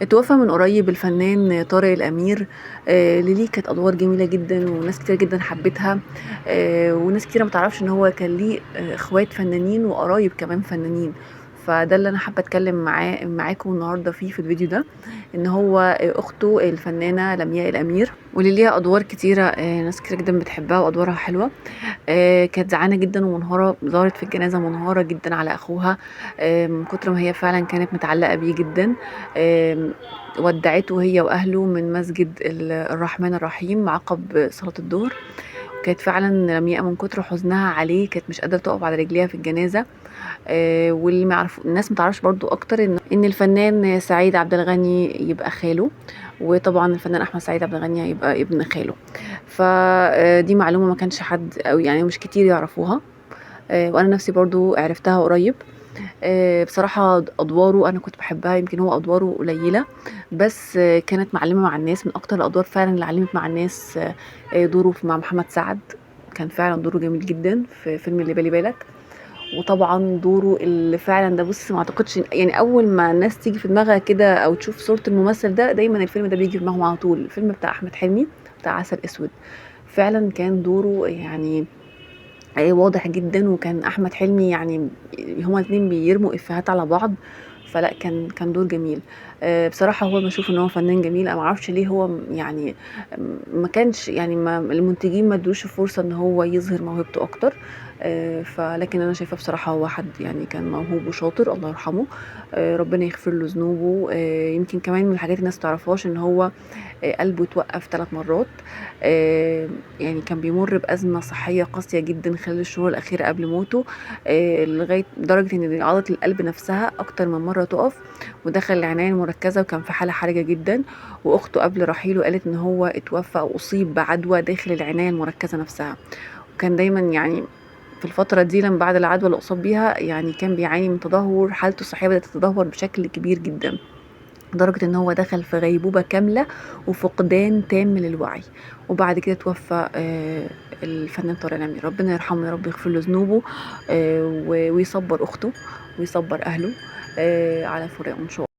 اتوفى من قريب الفنان طارق الأمير، اللي ليه كانت أدوار جميلة جدًا وناس كتيرة جدًا حبتها، وناس كتيرة ما تعرفش إن هو كان ليه إخوات فنانين وقرايب كمان فنانين. فده اللي أنا حابة أتكلم معاكم النهارده فيه في الفيديو ده، إن هو أخته الفنانة لمياء الأمير، واللي ليها أدوار كتيرة، ناس كتيرة جدًا بتحبها وأدوارها حلوة. كانت زعلانة جدًا ومنهارة، ظهرت في الجنازة منهارة جدًا على أخوها، من كتر ما هي فعلًا كانت متعلقة بيه جدًا. ودعته هي وأهله من مسجد الرحمن الرحيم عقب صلاة الظهر. كانت فعلًا لمياء من كتر حزنها عليه كانت مش قادرة تقف على رجليها في الجنازة. واللي ما يعرف الناس ما تعرفش برضو أكتر إن الفنان سعيد عبد الغني يبقى خاله، وطبعًا الفنان أحمد سعيد عبد الغني هيبقى ابن خاله. فدي معلومة ما كانش حد أو يعني مش كتير يعرفوها، وأنا نفسي برضو عرفتها قريب. بصراحة أدواره أنا كنت بحبها، يمكن هو أدواره قليلة بس كانت معلمة مع الناس، من أكتر الأدوار فعلًا اللي علمت مع الناس، دوره مع محمد سعد كان فعلًا دوره جميل جدًا في فيلم اللي بالي بالك. وطبعًا دوره اللي فعلًا ده بُص ما أعتقدش يعني أول ما الناس تيجي في دماغها كده أو تشوف صورة الممثل ده دايمًا الفيلم ده بييجي في دماغهم على طول، الفيلم بتاع أحمد حلمي بتاع عسل أسود. فعلًا كان دوره يعني واضح جدًا، وكان أحمد حلمي يعني هُم الاتنين بيرموا إفيهات على بعض، فلأ كان دور جميل. بصراحة هو باشوف إن هو فنان جميل، أنا ما أعرفش ليه هو يعني ما كانش يعني ما المنتجين ما ادوش فرصة إن هو يظهر موهبته أكتر، فلكن أنا شايفاه بصراحة هو حد يعني كان موهوب وشاطر، الله يرحمه، ربنا يغفر له ذنوبه. يمكن كمان من الحاجات الناس ما تعرفهاش إن هو قلبه اتوقف 3 مرات، يعني كان بيمر بأزمة صحية قاسية جدًا خلال الشهور الأخيرة قبل موته، لغاية درجة إن عضلة القلب نفسها أكتر من مرة تُقف، ودخل العناية المركزة وكان في حالة حرجة جدًا. وأخته قبل رحيله قالت إن هو اتوفى أو أصيب بعدوى داخل العناية المركزة نفسها، وكان دايمًا يعني في الفترة دي لما بعد العدوى اللي أصاب بيها يعني كان بيعاني من تدهور، حالته الصحية بدأت تتدهور بشكل كبير جدًا، لدرجة إن هو دخل في غيبوبة كاملة وفقدان تام للوعي، وبعد كده توفى الفنان طارق الأمير. ربنا يرحمه يا رب، يغفر له ذنوبه، ويصبر أخته ويصبر أهله، على فراقه إن شاء الله.